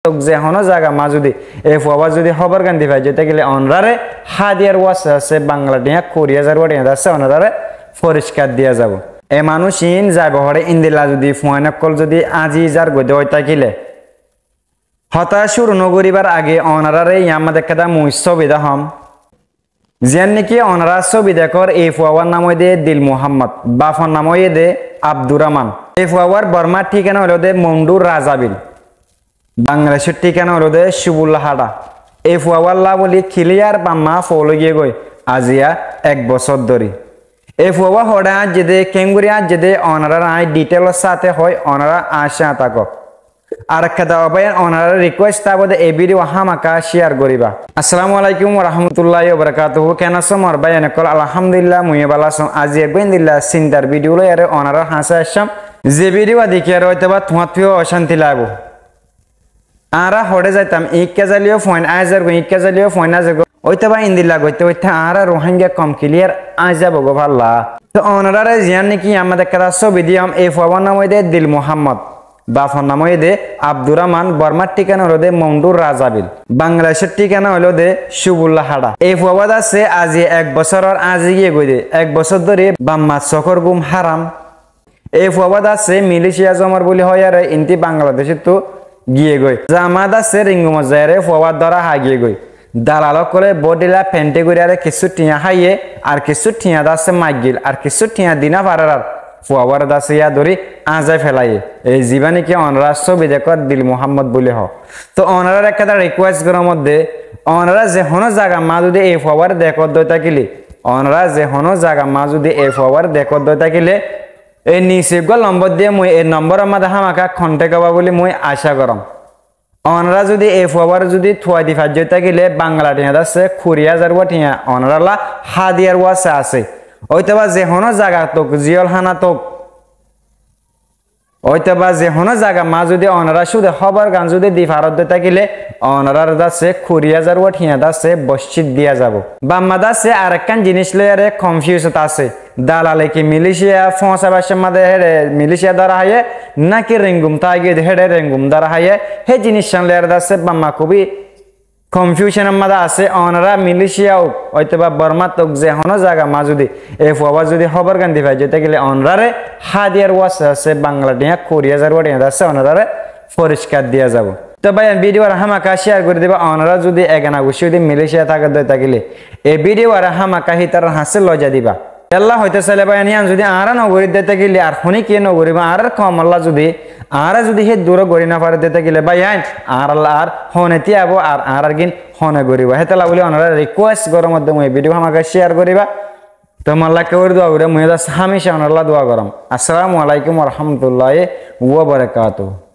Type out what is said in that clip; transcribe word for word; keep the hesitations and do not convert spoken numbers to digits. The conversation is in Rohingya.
tók ze honó zaga mazé zudi e fuawar zudi hóbor gán di faijjó tákile onoráre hádiyar wasta asé Bangla thiañ kuri házar wá thiañ asé onoráre foriskar diya zaibo. E manúic iín zaibo hoçé endilla zudi fuain ókkol zudi añzi zar goidé ói tákile. Hotá cúru no goríbar age onoráre yían mazé ekkán mui sóbi dehám. Ziyán néki onorá sóbi dekór, e fuawar nam óilde Dil Muhammod, bafor nam óilde Abdur Rahman. E fuawar Bormár thíkana óilde Mondu Razabil, Bangladecór thíkana óilde Subulla Háda. E fuawar lá bóli kiliyar bamma foóla giyé goi aziya ek bosór dóri. E fuawar hoçé añzze dé, keéngorí añzze dé, onoráre aññí dhithélos sáte hoói, onorá añár sáñte táko. Ar ekkán dafá báiyain, onoráre rikúes táibo dé, e bídiyo hámaka cíyar goríba. Assalamu alaikum warahmatulláhi wabarakáatuhu. Keén asó mor báiyain ókkol? Alhamdulillah, mui yó bála asóm. Aijja eggúa endilla sintar bídiyo loiyaré onorár hañsé aiccám. Ze bídiyo dekíyaré óitabá tuáñttú yó ocánti laibóu. Añára hoçé zaitam, iíkka zaileyó fuain añzar goi, iíkka zaileyó fuain añzar goi. Óitabá endilla goitté goitté añára Ruáingga koum kiliyar añzar goi falla. Tóu onoráre ziyán néki yían mazé ekkán sóbi diyóm, e fuawar nam óilde Dil Muhammod, bafor nam óilde Abdur Rahman, Bormár thíkana óilde Mondu Razabil, Bangladecór thíkana óilde Subulla Háda. E fuawar dé asé aziya ek bosóror añzi giyé goi dé, ek bosór dóri bammar sokór gúm háram. E fuawar dé asé Malaysia zomor bóli hoiyaré intí Bangladecóttu giyé goi. Zamar dé asé Rengumot zaiyaré fuawar dóra há giyé goi. Dalal ókkolé bodhila fente goríyaré kissú thiañ háiye, ar kissú thiañ dé asé maigil, ar kissú thiañ di nofarér, ar fuawar dé asé yá dóri añzai félaiye. E zibá néki onorá sóbi dekór Dil Muhammod bóli hoó. Tóu onoráre ekkán rikúes goróm dé, onorá ze honó zaga mazé zudi e fuawar dekódde ói tákile, onorá ze honó zaga mazé zudi e fuawar dekódde ói tákile, e nise eggúa lombor diyé, mui e lombor mazé hámaka kontek óiba bóli mui acá goróm. Onorá zudi e fuawar zudi tuai di faijjó tákile Bangla thiañ dé asé kuri házar wá thiañ onorálla hádiyar wasta asé. Óitabá ze honó zaga tók, ziyól hána tók, óitabá ze honó zaga mazé zudi onorá cúde hóbor gán zudi di faródde tákile onoráre dé asé kuri házar wá thiañ dé asé boccíc diya zaibóu. Bamma dé asé arekkán ziníc loiyaré konfiusot asé. Dalale ki Malaysia foóñsaibar cómot héçe Malaysia dóra háiye, náki Rengum táigiyé dé héçe Rengum dóra háiye, hé ziníccán loiyaré dé asé bamma kúbi konfiucónor mazé asé. Onorá Malaysia óuk, óitabá Bormát óuk, ze honó zaga mazé zudi e fuawar zudi hóbor gán di faijjó tákile onoráre hádiyar wasta asé Bangla thiañ kuri házar wá thiañ dé asé onoráre foriskar diya zaibóu. Tóu báiyain, bídiyo ar hámaka cíyar gorí diba. Onorá zudi egana guccí zudi Malaysia tákede ói tákile e bídiyo ar hámaka hítarar hañsé loizai diba. Yólla hoitó sailé báiyain, yían zudi añára nogorídde tákile ar honíkiyé nogoríbo. Añárar koumolla zudi añára zudi hé duro gorí nofarídde tákile báiyain, añárálla ar hone tíaibo ar añárar gín hone goríbo. Hétolla bóli onoráre rikúes goróm dé mui e bídiyo hámaka cíyar goríba. Tóu molla ekká gorí dua goríba, mui yó dé asé hámica onorálla dua goróm. Assalamu alaikum warahmatulláhi wabarakáatuhu.